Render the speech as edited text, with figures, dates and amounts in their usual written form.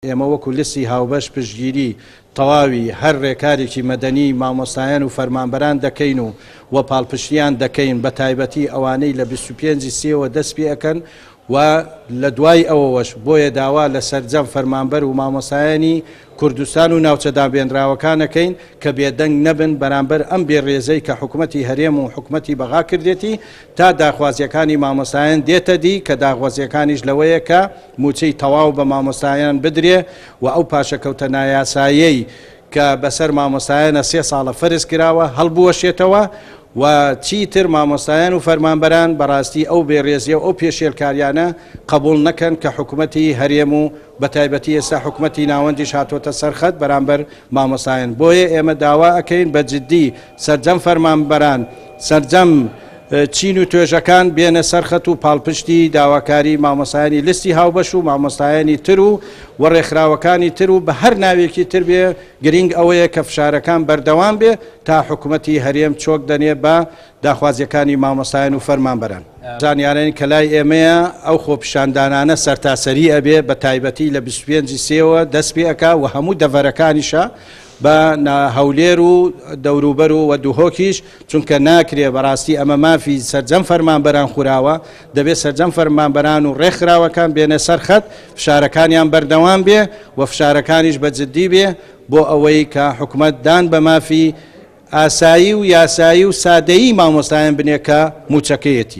ئێمە وەکو لیستی هاوبەش پشتگیری تەواوی هەر رێکارێکی مەدەنی مامۆستایان و فەرمانبەران دەکەین و و پاڵپشتیان دەکەین بەتایبەتی ئەوانەی لە 25 ی سێوە دەست پێ ئەکەن و لە دوای ئەوەوەش، بۆیە داوا لە سەرجەم فەرمانبەر و مامۆستایانی کوردستان و ناوچە دابێنراوەکان ئەکەین کە بێدەنگ نەبن بەرامبەر ئەم بێڕێزەی کە حکومەتی هەرێم و حکومەتی بەغا کردێتی تا داخوازیەکانی مامۆستایان دێتە دی کە داخوازیەکانیش لەوەیە کە موچەی تەواو بە مامۆستایان بدرێ و ئەو پاشەکەوتە نایاسایەی کە بەسەر مامۆستایانە سێ ساڵە فەرز کراوە هەڵبوەشێتەوە و چیتر مامۆستایان و فەرمانبەران بەڕاستی ئەو بێڕێزیە و ئەو پێشێلکاریانە قبوڵ نەکەن کە حکومەتی هەرێم و بەتایبەتی ئێستا حکومەتی ناوەندیش هاتۆتە سەر خەت بەرامبەر مامۆستایان. بۆیە ئێمە داوا ئەکەین بە جدی سەرجەم فەرمانبەران، سەرجەم چین و توێژەکان بێنە سەر خەت و پاڵپشتی داواکاری مامۆستایانی لیستی هاوبەش و مامۆستایانی تر و و ڕێکخراوەکانی تر و بە هەر ناوێکی تر بێ، گرینگ ئەوەیە کە فشارەکان بەردەوام بێ تا حکومەتی هەرێم چۆک دەنێ بە داخوازیەکانی مامۆستایان و فەرمانبەران. زانیارین کە لای ئێمەیە ئەو خۆپیشاندانانە سەرتاسەری ئەبێ بە تایبەتی لە 25 ی سێوە دەست پێ ئەکا و هەموو دەڤەرەکانیشە بە هەولێر و دەوروبەر و وە دهۆکیش چونکە ناکرێ بەڕاستی ئەمە مافی سەرجەم فەرمانبەران خوراوە دەبێ سەرجەم فەرمانبەران و ڕێکخراوەکان بێنە سەر خەت فشارەکانیان بەردەوام بێ و فشارەکانیش بە جدی بێ بۆ ئەوەی کە حکومەت دان بە مافی ئاسایی و یاسایی و سادەیی مامۆستایان بنێ کە مووچەکەیەتی.